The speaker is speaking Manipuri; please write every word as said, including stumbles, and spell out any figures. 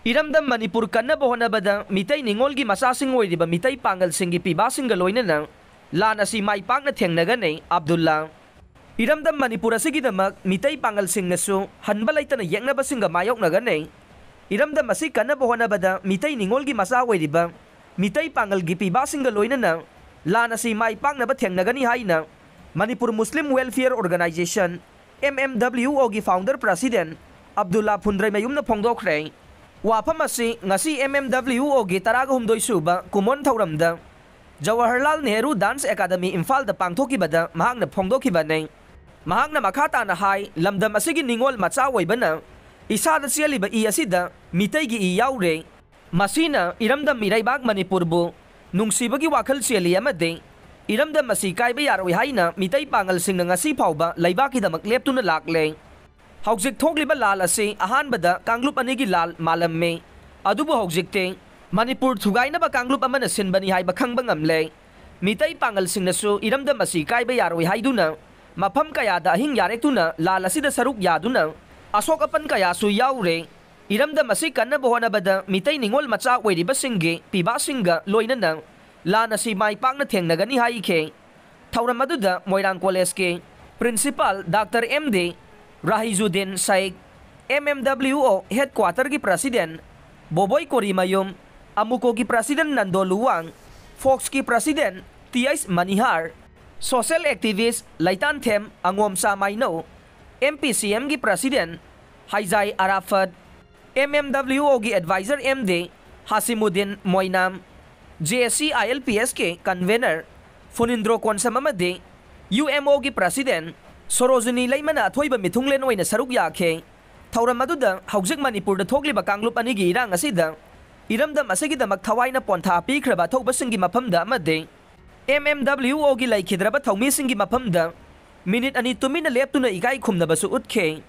ꯏꯔꯝꯗꯝ ꯃꯅꯤꯄꯨꯔ ꯀꯟꯅꯕ ꯍꯣꯠꯅꯕꯗ ꯃꯤꯇꯩ ꯅꯤꯉꯣꯜꯒꯤ ꯃꯆꯥꯁꯤꯡ ꯑꯣꯏꯔꯤꯕ ꯃꯤꯇꯩ ꯄꯥꯡꯒꯜꯁꯤꯡꯒꯤ ꯄꯤꯕꯥꯁꯤꯡꯒ ꯂꯣꯏꯅꯅ ꯂꯥꯟ ꯑꯁꯤ ꯃꯥꯏ ꯄꯥꯛꯅ ꯊꯦꯡꯅꯒꯅꯤ, ꯑꯕꯗꯨꯜꯂꯥ꯫ ꯏꯔꯝꯗꯝ ꯃꯅꯤꯄꯨꯔ ꯑꯁꯤꯒꯤꯗꯃꯛ ꯃꯤꯇꯩ ꯄꯥꯡꯒꯜꯁꯤꯡꯅꯁꯨ ꯍꯟꯕ ꯂꯩꯇꯅ ꯌꯦꯛꯅꯕꯁꯤꯡꯒ ꯃꯥꯌꯣꯛꯅꯒꯅꯤ꯫ ꯏꯔꯝꯗꯝ ꯑꯁꯤ ꯀꯟꯅꯕ ꯍꯣꯠꯅꯕꯗ ꯃꯤꯇꯩ ꯅꯤꯉꯣꯜꯒꯤ ꯃꯆꯥ ꯑꯣꯏꯔꯤꯕ ꯃꯤꯇꯩ ꯄꯥꯡꯒꯜꯒꯤ ꯄꯤꯕꯥꯁꯤꯡꯒ ꯂꯣꯏꯅꯅ ꯂꯥꯟ ꯑꯁꯤ ꯃꯥꯏ ꯄꯥꯛꯅꯕ ꯊꯦꯡꯅꯒꯅꯤ ꯍꯥꯏꯅ ꯃꯅꯤꯄꯨꯔ ꯃꯨꯁꯂꯤꯝ welfare organisation, M M W ꯑꯣꯒꯤ ꯐꯥꯎꯟꯗꯔ ꯄ꯭ꯔꯁꯤꯗꯦꯟ ꯑꯕꯗꯨꯜꯂꯥ ꯐꯨꯟꯗ꯭ꯔꯩꯃꯌꯨꯝꯅ ꯐꯣꯡꯗꯣꯛꯈ꯭ꯔꯦ꯫ ꯋꯥꯐꯝ ꯑꯁꯤ ꯉꯁꯤ ꯑꯦꯝ ꯑꯦꯝ ꯗꯕ꯭ꯂꯤꯌꯨ ꯑꯣꯒꯤ ꯇꯔꯥꯒ ꯍꯨꯝꯗꯣꯏ ꯁꯨꯕ ꯀꯨꯃꯣꯟ ꯊꯧꯔꯝꯗ ꯖꯋꯥꯍꯔꯂꯥꯜ ꯅꯦꯍꯔꯨ ꯗꯥꯟꯁ ꯑꯦꯀꯥꯗꯃꯤ ꯏꯝꯐꯥꯜꯗ ꯄꯥꯡꯊꯣꯛꯈꯤꯕꯗ ꯃꯍꯥꯛꯅ ꯐꯣꯡꯗꯣꯛꯈꯤꯕꯅꯤ꯫ ꯃꯍꯥꯛꯅ ꯃꯈꯥ ꯇꯥꯅ ꯍꯥꯏ, ꯂꯝꯗꯝ ꯑꯁꯤꯒꯤ ꯅꯤꯉꯣꯜ ꯃꯆꯥ ꯑꯣꯏꯕꯅ ꯏꯁꯥꯗ ꯆꯦꯜꯂꯤꯕ ꯏ ꯑꯁꯤꯗ ꯃꯤꯇꯩꯒꯤ ꯏ ꯌꯥꯎꯔꯦ꯫ ꯃꯁꯤꯅ ꯏꯔꯝꯗꯝ ꯏꯔꯩꯕꯥꯛ ꯃꯅꯤꯄꯨꯔꯕꯨ ꯅꯨꯡꯁꯤꯕꯒꯤ ꯋꯥꯈꯜ ꯆꯦꯜꯂꯤ ꯑꯃꯗꯤ ꯏꯔꯝꯗꯝ ꯑꯁꯤ ꯀꯥꯏꯕ ꯌꯥꯔꯣꯏ ꯍꯥꯏꯅ ꯃꯤꯇꯩ ꯄꯥꯡꯒꯜꯁꯤꯡꯅ ꯉꯁꯤ ꯐꯥꯎꯕ ꯂꯩꯕꯥꯛꯀꯤꯗꯃꯛ ꯂꯦꯞꯇꯨꯅ ꯂꯥꯛꯂꯦ꯫ ꯍꯧꯖꯤꯛ ꯊꯣꯛꯂꯤꯕ ꯂꯥꯜ ꯑꯁꯤ ꯑꯍꯥꯟꯕꯗ ꯀꯥꯡꯂꯨꯞ ꯑꯅꯤꯒꯤ ꯂꯥꯜ ꯃꯥꯜꯂꯝꯃꯤ꯫ ꯑꯗꯨꯕꯨ ꯍꯧꯖꯤꯛꯇꯤ ꯃꯅꯤꯄꯨꯔ ꯊꯨꯒꯥꯏꯅꯕ ꯀꯥꯡꯂꯨꯞ ꯑꯃꯅ ꯁꯤꯟꯕꯅꯤ ꯍꯥꯏꯕ ꯈꯪꯕ ꯉꯝꯂꯦ꯫ ꯃꯤꯇꯩ ꯄꯥꯡꯒꯜꯁꯤꯡꯅꯁꯨ ꯏꯔꯝꯗꯝ ꯑꯁꯤ ꯀꯥꯏꯕ ꯌꯥꯔꯣꯏ ꯍꯥꯏꯗꯨꯅ ꯃꯐꯝ ꯀꯌꯥꯗ ꯑꯍꯤꯡ ꯌꯥꯔꯦꯛꯇꯨꯅ ꯂꯥꯜ ꯑꯁꯤꯗ ꯁꯔꯨꯛ ꯌꯥꯗꯨꯅ ꯑꯁꯣꯛ ꯑꯄꯟ ꯀꯌꯥꯁꯨ ꯌꯥꯎꯔꯦ꯫ ꯏꯔꯝꯗꯝ ꯑꯁꯤ ꯀꯟꯅꯕ ꯍꯣꯠꯅꯕꯗ ꯃꯤꯇꯩ ꯅꯤꯉꯣꯜ ꯃꯆꯥ ꯑꯣꯏꯔꯤꯕꯁꯤꯡꯒꯤ ꯄꯤꯕꯥꯁꯤꯡꯒ ꯂꯣꯏꯅꯅ ꯂꯥꯟ ꯑꯁꯤ ꯃꯥꯏ ꯄꯥꯛꯅ ꯊꯦꯡꯅꯒꯅꯤ ꯍꯥꯏꯈꯤ꯫ ꯊꯧꯔꯝ ꯑꯗꯨꯗ ꯃꯣꯏꯔꯥꯡ ꯀꯣꯂꯦꯖꯀꯤ principal doctor M D Rahijuddin Shaikh, M M W O ꯍꯦꯗꯀ꯭ꯋꯥꯇꯔꯒꯤ ꯄ꯭ꯔꯁꯤꯗꯦꯟ ꯕꯣꯕꯣꯏ ꯀꯣꯔꯤꯃꯌꯨꯝ, ꯑꯃꯨꯀꯣꯒꯤ ꯄ꯭ꯔꯁꯤꯗꯦꯟ ꯅꯟꯗꯣ ꯂꯨꯋꯥꯡ, ꯐꯣꯛꯁꯀꯤ president T H Manihar, social activist Leitanthem Angomcha Mainou, M P C ꯑꯦꯝꯒꯤ president Haijai Arafat, M M W ꯑꯣꯒꯤ advisor M D Hashimuddin Moinam, J S C I L P ꯑꯦꯁꯀꯤ ꯀꯟꯚꯦꯅꯔ ꯐꯨꯅꯤꯟꯗ꯭ꯔꯣ ꯀꯣꯟꯁꯝ ꯑꯃꯗꯤ ꯌꯨ ꯑꯦꯝ ꯑꯣꯒꯤ ꯄ꯭ꯔꯁꯤꯗꯦꯟ ꯁꯣꯔꯣꯖꯤꯅꯤ ꯂꯩꯃꯅ ꯑꯊꯣꯏꯕ ꯃꯤꯊꯨꯡꯂꯦꯟ ꯑꯣꯏꯅ ꯁꯔꯨꯛ ꯌꯥꯈꯤ꯫ ꯊꯧꯔꯝ ꯑꯗꯨꯗ ꯍꯧꯖꯤꯛ ꯃꯅꯤꯄꯨꯔꯗ ꯊꯣꯛꯂꯤꯕ ꯀꯥꯡꯂꯨꯞ ꯑꯅꯤꯒꯤ ꯏꯔꯥꯡ ꯑꯁꯤꯗ ꯏꯔꯝꯗꯝ ꯑꯁꯤꯒꯤꯗꯃꯛ ꯊꯋꯥꯏꯅ ꯄꯣꯟꯊꯥ ꯄꯤꯈ꯭ꯔꯕ ꯑꯊꯧꯕꯁꯤꯡꯒꯤ ꯃꯐꯝꯗ ꯑꯃꯗꯤ ꯑꯦꯝ ꯑꯦꯝ ꯗꯕ꯭ꯂꯤꯌꯨ ꯑꯣꯒꯤ ꯂꯩꯈꯤꯗ꯭ꯔꯕ ꯊꯧꯃꯤꯁꯤꯡꯒꯤ ꯃꯐꯝꯗ ꯃꯤꯅꯤꯠ ꯑꯅꯤ ꯇꯨꯃꯤꯟꯅ ꯂꯦꯞꯇꯨꯅ ꯏꯀꯥꯏ ꯈꯨꯝꯅꯕꯁꯨ ꯎꯠꯈꯤ꯫